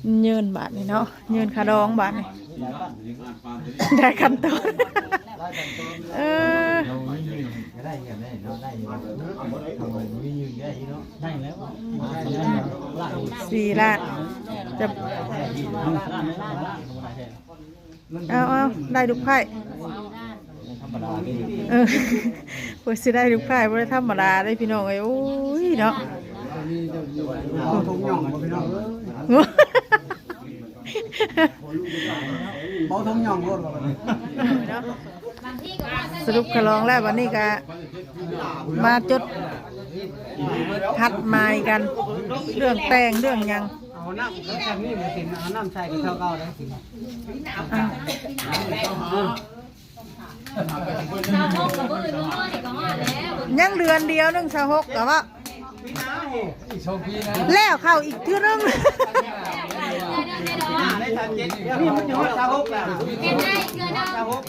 ຍື່ນບາດນີ້ເນາະ ຍື່ນຄ່າດອງບາດນີ້ ໄດ້ຂັ້ນຕອນ ເອີ ສີ່ລ້ານ ຈະ ເອົາໆ ໄດ້ລູກໄພ້ ທຳມະດາເດ້ ເອີ ເພິ່ນຊິໄດ້ລູກໄພ້ບໍ່ໄດ້ທຳມະດາເດ້ພີ່ນ້ອງເອີຍ ໂອ້ຍເນາະ ເອົາຖົງຫຍ້ອງບໍ່ພີ່ນ້ອງເອີຍ ເອົາຖົງຫຍ້ອງໂລດວ່າບັດນີ້ ສະຫຼຸບຂະລອງແລ້ວ ບັດນີ້ກະມາຈົດຮັດໝາຍກັນ ເລື່ອງແຕ່ງເລື່ອງຫຍັງ ເອົານ້ຳ ເອົານ້ຳໃສ່ກະເທົ່າເກົ່າເດ້ ອ່າ ຍັງເດືອນດຽວໜຶ່ງ ຊາວຫົກກະວ່າ ອີກສອງປີນະ ແລ້ວເຂົ້າອີກເທື່ອໜຶ່ງ ນີ້ມັນຈະຮອດຊາວຫົກແລ້ວ ຊາວຫົກ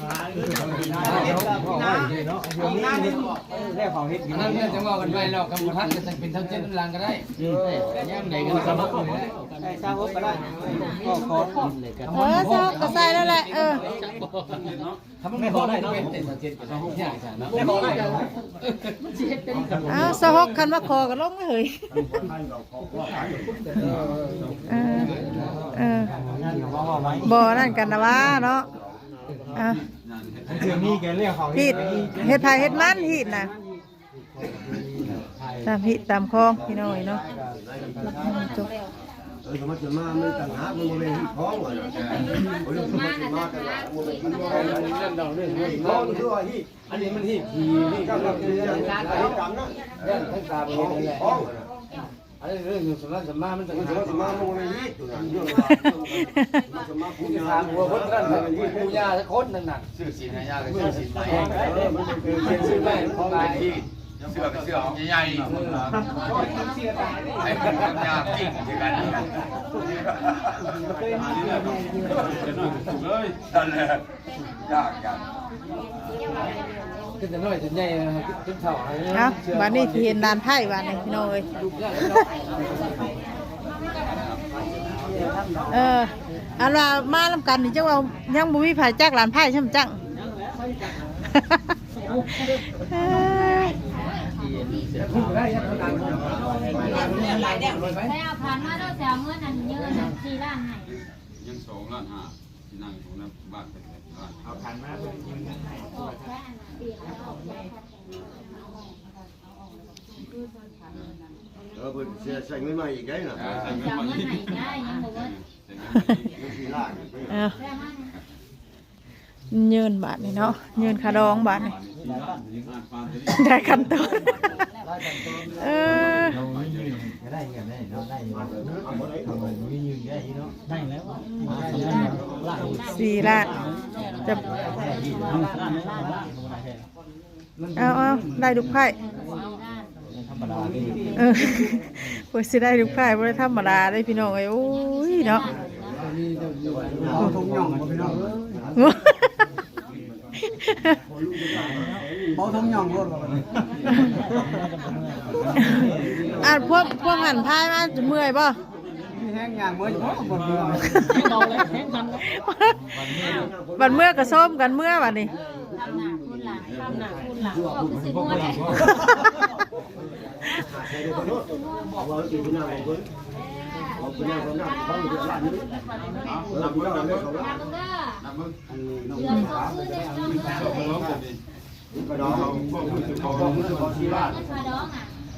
ອີກນານໜຶ່ງ ແລ້ວເຂົາເຮັດ ອັນນັ້ນເລື່ອງຈະເວົ້າກັນໄປແລ້ວ ກຳບໍ່ທັນກະຈັ່ງເປັນຊາວເຈັດນຳຫຼັງກະໄດ້ ຍາມໃດກະຊາວຫົກນີ້ແຫຼະ ໄດ້ຊາວຫົກກະໄດ້ ກໍຂໍ ເອີ ຊາວຫົກກະໃສ່ແລ້ວແຫຼະ ເອີ ຄັນມັນບໍ່ໄດ້ເນາະ ເອົາ ຊາວຫົກ ຄັນວ່າຂໍກະລົງເລີຍ ເອີ ເອີ ບໍ່ນັ້ນກັນນະວ່າເນາະ ອ່ະ ຮີດ ເຮັດໃຜເຮັດມັນ ຮີດນະ ຕາມຮີດຕາມຄອງ ພີ່ນ້ອງເອີຍເນາະ ຈົບ ເອີ ສະມັດສະມາ ມັນຕ່າງຫາກ ມັນບໍ່ແມ່ນຮີດຂອງ ເອີ ສະມັດສະມາຕ່າງຫາກ ມັນບໍ່ແມ່ນຮີດຂອງ ຄືວ່າຮີດ ອັນນີ້ມັນຮີດຂີ້ ຮີດກຳ ຮີດກຳນະ ເລື່ອງຂອງ ອັນນີ້ເລື່ອງສະມັດສະມາ ມັນຕ່າງຫາກ ສະມັດສະມາ ມັນບໍ່ແມ່ນຮີດຕົວນັ້ນ ເລື່ອງສະມັດສະມາ ຜູ້ຍ່າ ຜູ້ຍ່າ ຜູ້ຍ່າຈັກຄົນນັ້ນນະ ຊື້ສິນໃຫ້ຍ່າ ຊື້ສິນໃໝ່ ເອີ ມັນເປັນ ຊື້ໃໝ່ຂອງເປັນທີ່ ເສື້ອກະເສື້ອຂອງໃຫຍ່ໆ ເອີ ຢາກກິນຄືກັນ ເລີຍ ນັ້ນແຫຼະ ຢາກ ຢາກ ຂຶ້ນແຕ່ນ້ອຍຈົນໃຫຍ່ ຈົນເຖົ້າ ເອົາ ບາດນີ້ຊິເຫັນຫຼານໃພ້ບາດນີ້ ພີ່ນ້ອງເອີຍ ເອີ ອັນວ່າມານຳກັນນີ້ ຈັ່ງວ່າຍັງບໍ່ມີໃຜຈັກຫຼານໃພ້ຊ້ຳຈັກ ໄປເອົາພັນມາໂລດ ຊິເອົາເງິນອັນ ຍື່ນອັນສີ່ລ້ານໃຫ້ ຍັງສອງລ້ານຫ້າ ຊິນັ່ງຢູ່ນຳບ້ານເພິ່ນ ເອົາພັນມາເພິ່ນ ເອີ ເພິ່ນຊິໃຊ້ເງິນໃໝ່ອີກໄດ໋ນະ ເອີ ໃຊ້ເງິນໃໝ່ອີກ ເອົາເງິນໃໝ່ໄດ້ ຍັງບໍ່ເບິດ ໃຊ້ເງິນໃໝ່ອີກ ສີ່ລ້ານ ເອີ ຍື່ນບາດນີ້ເນາະ ຍື່ນຄ່າດອງບາດນີ້ ໄດ້ຂັ້ນຕອນ ເອີ ສີ່ລ້ານ ຈະ ເອົາໆ ໄດ້ລູກໄພ້ ທຳມະດາເດ້ ເອີ ເພິ່ນຊິໄດ້ລູກໄພ້ບໍ່ໄດ້ທຳມະດາເດ້ພີ່ນ້ອງເອີຍ ໂອ້ຍເນາະ ເອົາຖົງຫຍ້ອງບໍ່ພີ່ນ້ອງເອີຍ ເອົາຖົງຫຍ້ອງໂລດວ່າບັດນີ້ ອັນພວກ ພວກຫັ້ນພາຍມາຈະເມື່ອຍບໍ່? ມີແຮງຍ່າງເມືອຢູ່ບໍ່? ບໍ່ເມືອ ບັດເມືອກະໂຊມກັນເມືອບັດນີ້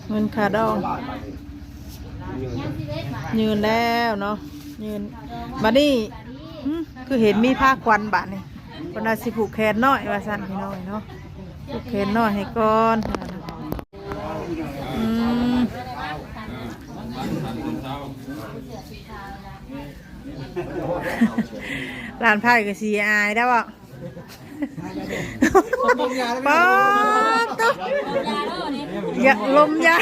ເງິນຄ່າດອງ ຍື່ນແລ້ວເນາະ ຍື່ນ ບັດນີ້ ຫຶ ຄືເຫັນມີພາຂວັນບາດນີ້ ເພິ່ນວ່າຊິຜູກແຂນນ້ອຍວ່າຊັ້ນ ພີ່ນ້ອງເນາະ ຜູກແຂນນ້ອຍໃຫ້ກ່ອນ ອືມ ຫຼານໃພ້ກະຊິອາຍແລ້ວເບາະ. ປາດໂທ້ ຢາລົມຢາ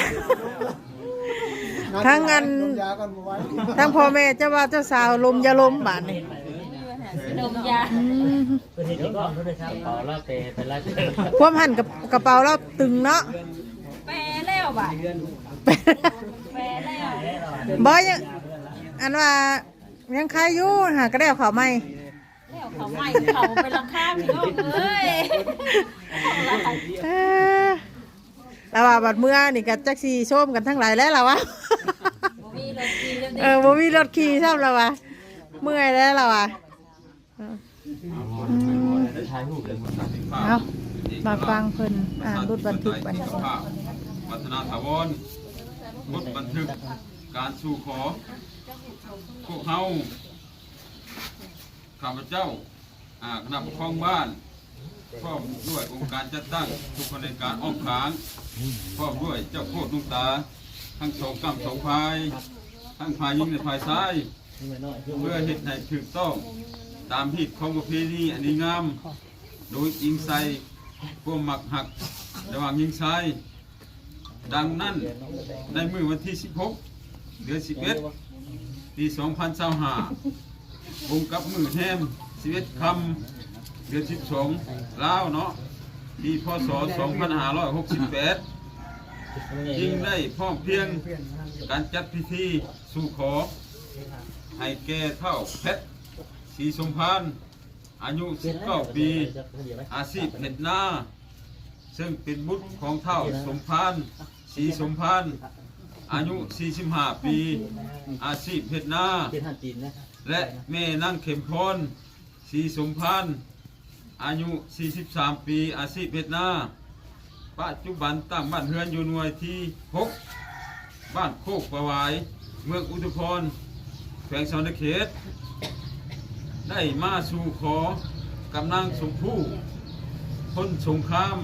ທັງອັນ ທັງພໍ່ແມ່ເຈົ້າບ່າວເຈົ້າສາວລົມຢາລົມບາດນີ້ ລົມຢາ ອືມ ເພິ່ນເຮັດຫຍັງກ່ອນ ໂທລະສັບ ກະເປົາລາວແປ ໄປລາວ ຄວາມຫັ້ນກະ ກະເປົາລາວຕຶງເນາະ ແປແລ້ວບາດ ແປແລ້ວ ບໍ່ ອັນວ່າ ຍັງຂາຍຢູ່ຫາ ກໍໄດ້ເອົາເຂົ້າໃໝ່ ແລ້ວເຂົ້າໃໝ່ ເຂົ້າໄປລາຄາ ພີ່ນ້ອງເອີຍ ເອີ ລາວວ່າບັດເມືອນີ້ກໍຈັກຊິໂຊມກັນທາງໃດແລ້ວ ລາວວ່າ ບໍ່ມີລົດຂີ່ແລ້ວເດ້ ເອີ ບໍ່ມີລົດຂີ່ຊ້ຳ ລາວວ່າ ເມື່ອຍແລ້ວ ລາວວ່າ ເອີ ອືມ ເອົາ ມາຟັງເພິ່ນອ່ານບົດບັນທຶກບັດນີ້ ວັດທະນາຖາວອນ ບົດບັນທຶກການສູ່ຂໍ ພວກເຮົາ ຂ້າພະເຈົ້າ ອາ ຄະນະປົກຄອງບ້ານ ພ້ອມດ້ວຍອົງການຈັດຕັ້ງ ທຸກຂະແໜງການອ້ອມຂ້າງ ພ້ອມດ້ວຍເຈົ້າໂຄດໜູງຕາ ທັງສອງກ້ຳສອງຝ່າຍ ທັງຝ່າຍຍິງ ແລະ ຝ່າຍຊາຍ ເພື່ອເຮັດໃຫ້ຖືກຕ້ອງຕາມຮີດຄອງປະເພນີອັນດີງາມ ໂດຍອີງໃສ່ຄວາມມັກຮັກລະຫວ່າງຍິງຊາຍ. ດັ່ງນັ້ນ, ໃນມື້ວັນທີສິບຫົກ ເດືອນສິບເອັດ ປີສອງພັນຊາວຫ້າ ກົງກັບມື້ແຮມສິບເອັດຄ່ຳ ເດືອນສິບສອງ ລາວເນາະ ປີ ພ.ສ. ສອງພັນຫ້າຮ້ອຍຫົກສິບແປດ ຈຶ່ງໄດ້ພ້ອມພຽງກັນຈັດພິທີສູ່ຂໍໃຫ້ແກ່ທ້າວ ແພັດ ສີສົມພານ ອາຍຸສິບເກົ້າປີ ອາຊີບເຮັດນາ ເຊິ່ງເປັນບຸດຂອງທ້າວສົມພານ ສີສົມພານ ອາຍຸສີ່ສິບຫ້າປີ ອາຊີບເຮັດນາ ແລະ ແມ່ນາງເຂັມພອນ ສີສົມພານ ອາຍຸສີ່ສິບສາມປີ ອາຊີບເຮັດນາ. ປັດຈຸບັນຕັ້ງບ້ານເຮືອນຢູ່ໜ່ວຍທີຫົກ ບ້ານໂຄກປະຫວາຍ ເມືອງອຸທຸມພອນ ແຂວງສະຫວັນນະເຂດ ໄດ້ມາສູ່ຂໍກັບນາງສົມພູ ພົນສົງຄາມ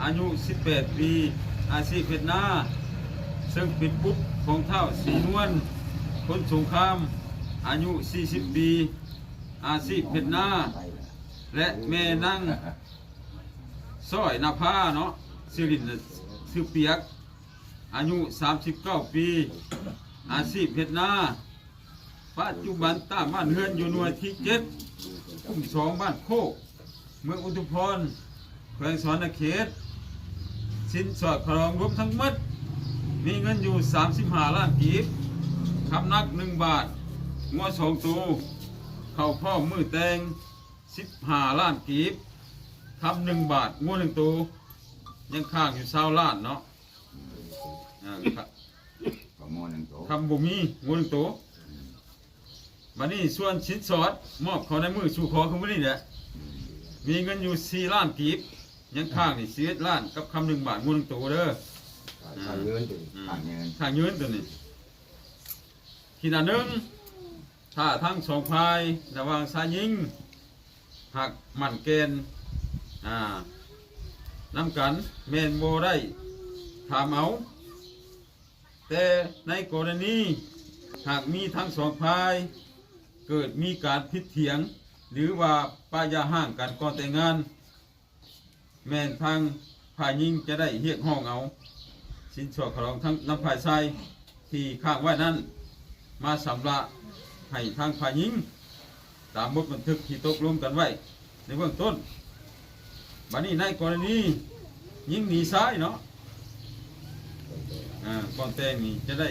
ອາຍຸສິບແປດປີ ອາຊີບເຮັດນາ ເຊິ່ງເປັນບຸດຂອງທ້າວສີນວນ ພົນສົງຄາມ ອາຍຸສີ່ສິບປີ ອາຊີບເຮັດນາ ແລະ ແມ່ນາງ ຊ້ອຍນະພາເນາະ ຊື່ຫຼິ້ນນະ ຊື່ປຽກ ອາຍຸສາມສິບເກົ້າປີ ອາຊີບເຮັດນາ. ປັດຈຸບັນຕັ້ງບ້ານເຮືອນຢູ່ໜ່ວຍທີເຈັດ ກຸ່ມສອງ ບ້ານໂຄກ ເມືອງອຸທຸມພອນ ແຂວງສະຫວັນນະເຂດ. ສິນສອດຂະຫຼອງລວມທັງໝົດ ມີເງິນຢູ່ສາມສິບຫ້າລ້ານກີບ, ຄຳໜັກໜຶ່ງບາດ, ງົວສອງໂຕ, ເຂົ້າພ້ອມມື້ແຕ່ງ ສິບຫ້າລ້ານກີບ, ຄຳໜຶ່ງບາດ, ງົວໜຶ່ງໂຕ, ຍັງຄ້າງຢູ່ຊາວລ້ານເນາະ. ເອີ ຄະ ກໍງົວໜຶ່ງໂຕ ຄຳບໍ່ມີ ງົວໜຶ່ງໂຕ. ບັດນີ້ສ່ວນສິນສອດ ມອບເຂົ້າໃນມື້ສູ່ຂໍຄືມື້ນີ້ແຫຼະ ອືມ ມີເງິນຢູ່ສີ່ລ້ານກີບ, ຍັງຄ້າງນີ້ສິບເອັດລ້ານ ກັບຄຳໜຶ່ງບາດ, ງົວໜຶ່ງໂຕເດີ. ອືມ ຄ້າງເງິນຕົວນີ້ ອືມ ຄ້າງເງິນ ຄ້າງເງິນຕົວນີ້. ທີລະໜຶ່ງ ຖ້າທັງສອງຝ່າຍ ລະຫວ່າງຊາຍຍິງ ຫາກໝັ້ນແກ່ນ ອາ ນຳກັນ ແມ່ນບໍ່ໄດ້ຖາມເອົາ, ແຕ່ໃນກໍລະນີ ຫາກມີທັງສອງຝ່າຍ ເກີດມີການຜິດຖຽງ ຫຼືວ່າປະຢາຮ້າງກັນກ່ອນແຕ່ງງານ ແມ່ນທາງຝ່າຍຍິງຈະໄດ້ຮຽກຮ້ອງເອົາສິນສອດຂະຫຼອງທັງນຳຝ່າຍຊາຍທີ່ຄ້າງໄວ້ນັ້ນ ມາຊຳລະໃຫ້ທາງຝ່າຍຍິງ ຕາມບົດບັນທຶກທີ່ຕົກລົງກັນໄວ້ໃນເບື້ອງຕົ້ນ. ບັດນີ້ໃນກໍລະນີຍິງໜີຊາຍເນາະ ອາ ກ່ອນແຕ່ງນີ້ຈະໄດ້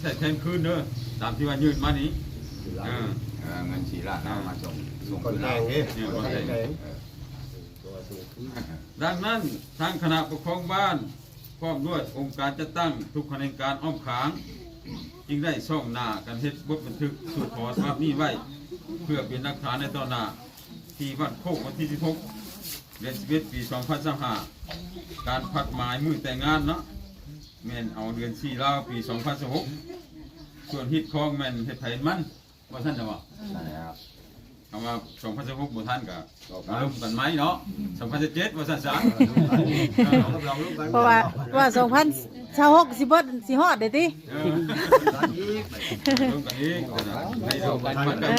ໃຊ້ແທນຄືນເດີ ຕາມທີ່ວ່າຍື່ນມານີ້ ເອີ ເງິນສີ່ລ້ານເອົາມາສົ່ງ ສົ່ງຄືນເອົາ ເອີ ກ່ອນແຕ່ງ ເອີ ດັ່ງນັ້ນ ທາງຄະນະປົກຄອງບ້ານ ພ້ອມດ້ວຍອົງການຈັດຕັ້ງທຸກຂະແໜງການອ້ອມຂ້າງ ຈຶ່ງໄດ້ຊອກໜ້າກັນເຮັດບົດບັນທຶກສູ່ຂໍສະບັບນີ້ໄວ້ ເພື່ອເປັນຫຼັກຖານໃນຕໍ່ໜ້າ ທີ່ບ້ານໂຄກ ວັນທີສິບຫົກ ເດືອນສິບເອັດ ປີສອງພັນຊາວຫ້າ ການພັດໝາຍມື້ແຕ່ງງານເນາະ ແມ່ນເອົາເດືອນສີ່ລາວ ປີສອງພັນຊາວຫົກ ສ່ວນຮີດຄອງແມ່ນເຮັດໃຜເຮັດມັນ ວ່າຊັ້ນເນາະ. ນັ້ນແຫຼະ ຄຳວ່າສອງພັນຊາວຫົກບໍ່ທັນກະມາລົມກັນໃໝ່ເນາະ ສອງພັນຊາວເຈັດ ວ່າຊັ້ນຊະ ເອີ ເພາະວ່າ ວ່າສອງພັນຊາວຫົກ ຊິເບິດ ຊິຮອດໄດ້ຕິ ເອີ ລົມກັນອີກ ໃຫ້ລົມກັນ ເອີ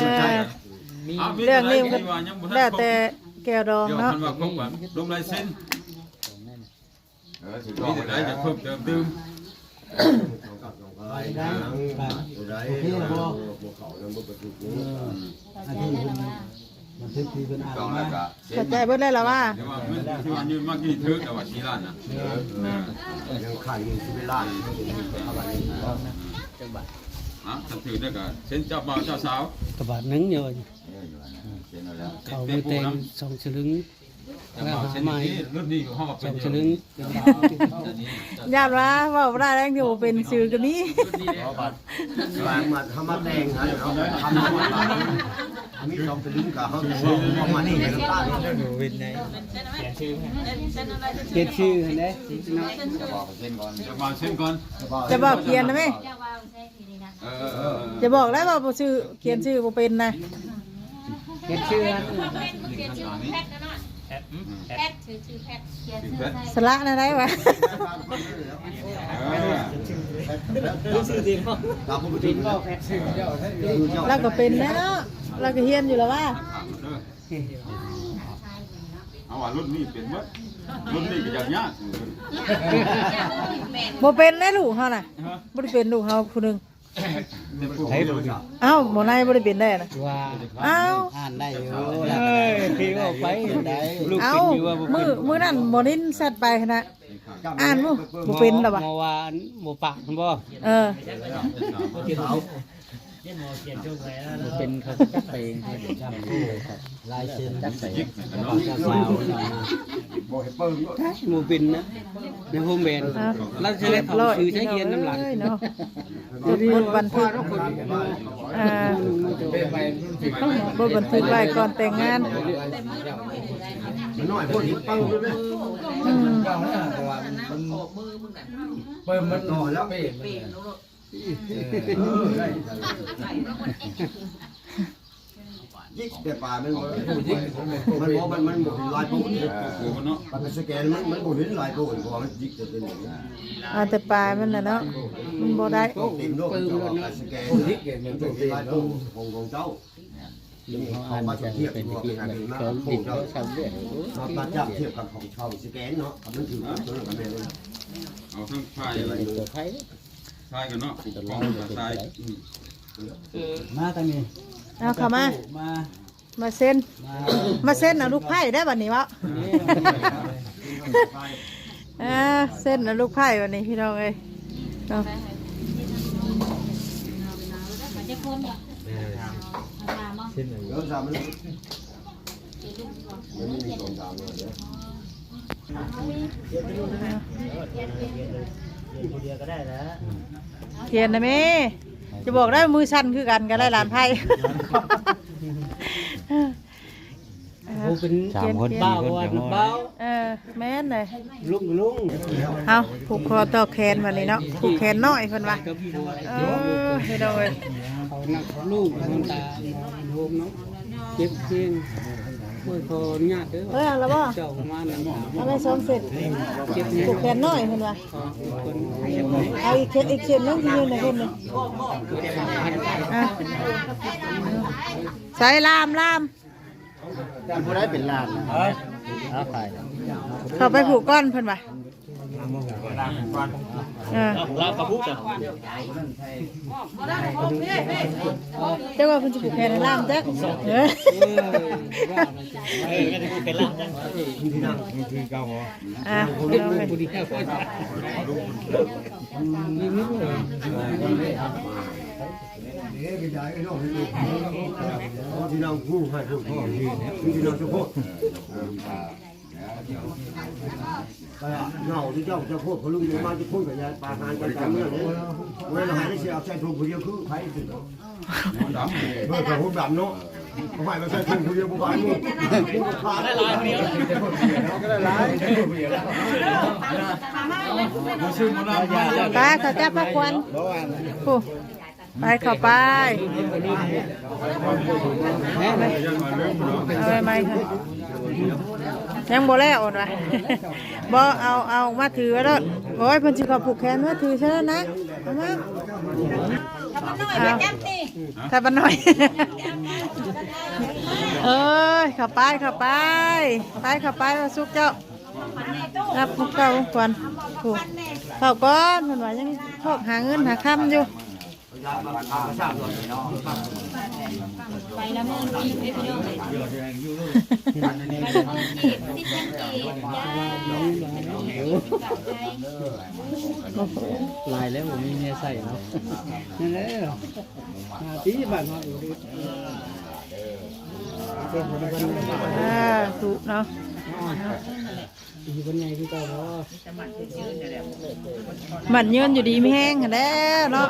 ເລື່ອງນີ້ມັນແລ້ວແຕ່ແກ້ວດອງເນາະ ລົງລາຍເຊັນ ເອີ ມີແຕ່ໃດຢາກເພີ່ມເຕີມຕື່ມ ໂອເຄແລ້ວບໍ່? ອັນທີ່ເພິ່ນບັນທຶກທີ່ເພິ່ນອ່ານມາ ເຂົ້າໃຈເບິດແລ້ວລະວ່າ ແຕ່ວ່າເງິນທີ່ວ່າຍື່ນມາກີ້ຖືກແລ້ວວ່າສີ່ລ້ານນະ ເອີ ຍັງຄ້າງຢູ່ສິບເອັດລ້ານ ຈັກບາດ? ອ່າ ຄັນຖືກແລ້ວກໍເຊັນເຈົ້າບ່າວເຈົ້າສາວ ກະບາດໜຶ່ງຢູ່ ເອີ ຢູ່ຫັ້ນນະ ເຊັນເອົາແລ້ວ ເຂົ້າມືແຕ່ງສອງສະລຶງ ເຈົ້າບ່າວເຊັນນີ້ ລຸ້ນນີ້ເຮົາກໍເປັນສອງສະລຶງ ຢ້ານວ່າເວົ້າບໍ່ໄດ້ແລ້ວ ຍັງບໍ່ເປັນຊື່ກໍມີ ເຮົາມາແຕ່ງຫັ້ນ ເຮົາກໍທຳ ມີສອງສະລຶງກໍເຮົາຈະເວົ້າມານີ້ ເປັນໄດ ຂຽນຊື່ຫັ້ນເດ້ ເຈົ້າບ່າວເຊັນກ່ອນ ເຈົ້າບ່າວຂຽນນະແມ່ ເອີ ຈະບອກແລ້ວວ່າບໍ່ຊື່ ຂຽນຊື່ບໍ່ເປັນນະ ຂຽນຊື່ ສະຫຼະແນວໃດວະ ລາວກໍເປັນແລ້ວເນາະ ລາວກໍຮຽນຢູ່ລະວ່າ ເຮົາວ່າລຸ້ນນີ້ເປັນເບິດ ລຸ້ນນີ້ກໍຢາກຍາກ ບໍ່ເປັນເດ້ລູກເຮົານະ ບໍ່ໄດ້ເປັນລູກເຮົາຜູ້ໜຶ່ງ ໃຜບໍ່ເປັນ ເອົ້າ ໝໍນາຍບໍ່ໄດ້ເປັນໄດ້ນະ ວ່າ ເອົ້າ ອ່ານໄດ້ຢູ່ ເອີຍ ເວົ້າໄປ ລູກເປັນຢູ່ວ່າບໍ່ເປັນ ມື້ ມື້ນັ້ນໝໍນິນແຊັດໄປຫັ້ນນະ ອ່ານບໍ່ ບໍ່ເປັນລະວະ ໝໍວ່າອັນບໍ່ປາກຫັ້ນບໍ່ ເອີ ບໍ່ເປັນ ເຂົາຈັກໄປເອງ ລາຍເຊັນຈັກໄປ ບໍ່ເປັນນະ ໃນໂຮມແບນ ເອົາ ລາວຊິໄດ້ເຂົ້າຊື່ໃນຮຽນນຳຫຼັງ ເນາະ ຈົດບົດບັນທຶກ ອ່າ ບົດບັນທຶກໄວ້ກ່ອນແຕ່ງງານ ມັນນ້ອຍໂພດ ເຫັນເປົ້າເລີຍ ອືມ ເປີມມັນຕໍ່ແລ້ວ ເອີ ໄດ້ ຍິກແຕ່ປາແມ່ນບໍ່? ມັນບໍ່ ມັນ ມັນບໍ່ເຫັນຫຼາຍໂຕນີ້ ເອີ ເນາະ ປາກກາສະແກນມັນ ມັນບໍ່ເຫັນຫຼາຍໂຕ ເພາະວ່າມັນຍິກແຕ່ຕົວນີ້ ເອົາແຕ່ປາຍມັນນະເນາະ ມັນບໍ່ໄດ້ ເຕັມໂລດ ເຈົ້າວ່າປາກກາສະແກນ ມັນບໍ່ເຫັນຫຼາຍໂຕຂອງ ຂອງເຈົ້າ ເຮົາມາທຽບ ເປັນທີ່ເປັນມາຂອງເຈົ້າ ມາປະຈັບທຽບກັບຂອງເຂົາສະແກນເນາະ ມັນຖືກຕົວນັ້ນກໍແມ່ນເລີຍ ເອົາທັງໄຟ ໄຟ ໃຊ້ກັນເນາະ ປົກປ້ອງກັນໄດ້ ອືມ ມາທາງນີ້ ເອົາເຂົ້າມາ ມາ ມາເຊັນ ມາ ມາເຊັນເອົາລູກໄພ້ໄດ້ບັດນີ້ເວົ້າ ເອີ ເຊັນເອົາລູກໄພ້ບັດນີ້ພີ່ນ້ອງເອີຍ ເນາະ ເອີ ເຊັນເອົາ ມັນມີສອງສາມໜ່ວຍເດ້ ຂຽນນະແມ່ ຈະບອກໄດ້ມືສັ່ນຄືກັນກໍໄດ້ຫຼານໄພ້ ໂອ້ ເປັນສາມຄົນ ເປັນບ່າວ ເປັນບ່າວ ເອີ ແມ່ນເລີຍ ລຸງກໍລຸງ ເອົາ ຜູກຄໍຕໍ່ແຂນບັດນີ້ເນາະ ຜູກແຂນນ້ອຍເພິ່ນວ່າ ເອີ ພີ່ນ້ອງເອີຍ ເອົານັກລູກ ນ້ຳຕາ ໂຮມເນາະ ເຈັບແຮງ ໂອ້ຍ ຂໍອະນຸຍາດເດີ ເອີ ເອົາລະບໍ່ ເຈົ້າປະມານນັ້ນ ເອົາໄປສອງເສັ້ນ ເຈັບແຮງ ຜູກແຂນນ້ອຍເພິ່ນວ່າ ເອົາອີກເສັ້ນ ອີກເສັ້ນໜຶ່ງທີ່ຢູ່ໃນເພິ່ນນີ້ ອ່ະ ໃສ່ລາມ ລາມ ຜູ້ໃດເປັນຫຼານນະ ເອີ ເອົາໄປ ເຂົ້າໄປຜູກກ່ອນເພິ່ນວ່າ ເອີ ລາວກໍຜູກ ເຈົ້າວ່າເພິ່ນຊິຜູກແຂນໃຫ້ລາມຈັກ ເອີ ເອີ ເພິ່ນຊິຜູກແຂນລາມຈັກ ອ່າ ທີ່ນາງຜູ້ໃຫ້ຜູ້ ທີ່ນາງສຸໂພດ ເຫງົາທີ່ເຈົ້າ ເຈົ້າໂພດ ພໍ່ລຸງມາທີ່ພຸ້ນກໍຢ່າປາຫານກັນຕາມເມືອງເດ້ ເວລາໃຫ້ໄດ້ຊິເອົາໃສ່ຖົງຜູ້ດຽວຄືໃຜຊິ ເອີ ກະຫຸດດຳເນາະ ເອົາໃຫ້ມາໃສ່ຖົງຜູ້ດຽວບໍ່ບາດມື ໄດ້ຫຼາຍ ໄປ ເຂົາຈັບພະຄວັນ ຜູ້ ໄປ ເຂົ້າໄປ ເອົາໄວ້ໃໝ່ ຍັງບໍ່ແລ້ວ ວ່າ ບໍ່ ເອົາ ເອົາມາຖືໄວ້ໂລດ ໂອ້ຍ ເພິ່ນຊິເຂົ້າຜູກແຂນ ມາຖືຊະນັ້ນນະ ເອົາມາ ເອົາ ຖ້າບ້ານນ້ອຍ ເອີຍ ເຂົ້າໄປ ເຂົ້າໄປ ໄປ ເຂົ້າໄປ ວ່າສຸກເຈົ້າ ຮັບຂອງເກົ່າຂອງຂວັນ ຜູ້ ເຂົ້າກ່ອນ ເພິ່ນວ່າຍັງພອກຫາເງິນຫາຄຳຢູ່. ໄປລະເມີນອີກເດ້ພີ່ນ້ອງເອີຍ ເ หลายแล้วบ่มีเมียใส่เนาะ นั่นแหละ หาที่บ้านเฮาอยู่ดี สาธุเนาะ อยู่กันใหญ่คือเก่าบ่ หมั่นยืนอยู่ดีมีแฮงหั้นแหล้วเนาะ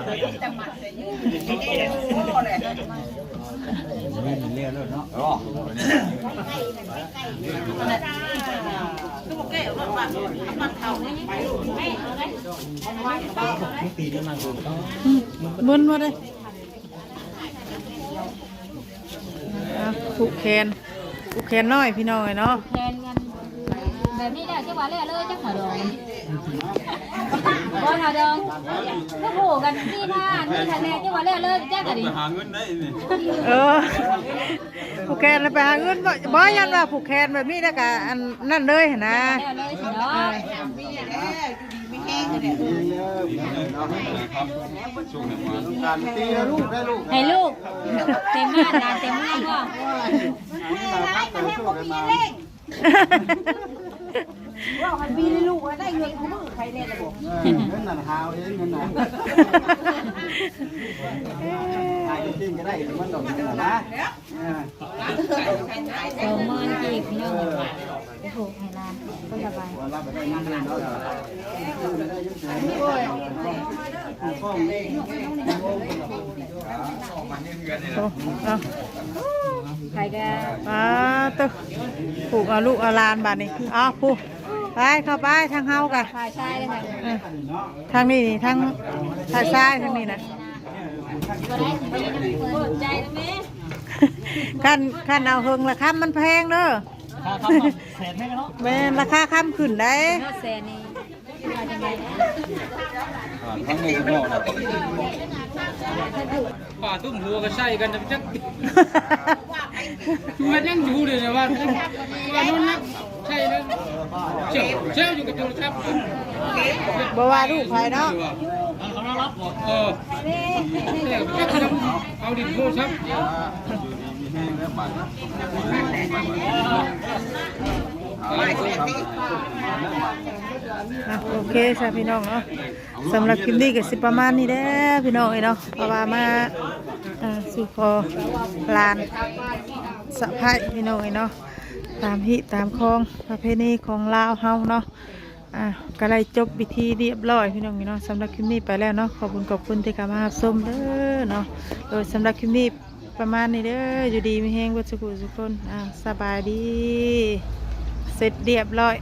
มึนหมดเลย อ่ะ ผูกแขน ผูกแขนน้อยพี่น้องเอ้ยเนาะ ผูกแขนกันแบบนี้แล้ว จักว่าแล้วเลย จักหาดอง บ่หาดอง คือผูกกันนี่นะ นี่คะแนน จักว่าแล้วเลย จักกันดิ ไปหาเงินได้นี่ เออ ผูกแขนแล้วไปหาเงิน บ่ บ่ ยันว่าผูกแขนแบบนี้แล้วก็อันนั่นเลยหั้นนะ แล้วเลยสิเนาะ ให้ลูก เต็มบ้านหลานเต็มเมืองบ่ ว่าให้มีลูกได้เงินคู่มือใครแน่ละบ่ เออ เงินนั่นหาเอาเอง เงินน่ะ ขายจริงก็ได้ มันดอกเงินน่ะนะ เออ สองหมื่นกีบพี่น้อง ผูกให้หลาน ก็สบาย โอ้ เอา ใครก็ อ่า ตึก ผูกเอาลูกเอาหลานบาดนี้ เอา ผูก ไป เข้าไป ทางเฮากะ ฝ่ายชายเลยค่ะ เออ ทางนี้นี่ ทาง ทางซ้าย ทางนี้นะ บ่ได้สิมีน้ำเพิ่น ใจนะแม่ คัน คันเอาเฮิงละคำมันแพงเด้อ ค่าคำแสนแพงเนาะ แม่น ราคาคำขึ้นได้ ยอดแสนนี่ ว่าจังได๋ อ่า ทางนี้ก็นอกนะ ป้าตุ้มหัวก็ใส่กันจัก มันยังอยู่เลยนะว่า ว่านอนนับใช่แล้ว เซลอยู่กับโทรศัพท์ บ่ว่าลูกไผเนาะ เออ เอาดินโทรศัพท์ อ่ะ โอเคซะพี่น้องเนาะ สำหรับคลิปนี้ก็สิประมาณนี้แหละพี่น้องเอ้ยเนาะ เพราะว่ามา อ่า สู่ขอหลานสะใภ้พี่น้องเอ้ยเนาะ ตามฮิตามคองประเพณีของลาวเฮาเนาะ อ่า ก็ได้จบพิธีเรียบร้อยพี่น้องเอ้ยเนาะ สำหรับคลิปนี้ไปแล้วเนาะ ขอบคุณขอบคุณที่เข้ามารับชมเด้อเนาะ โดยสำหรับคลิปนี้ประมาณนี้เด้อ อยู่ดีมีแฮงเบิดสุขสุขคน อ่า สบายดี เสร็จเรียบร้อย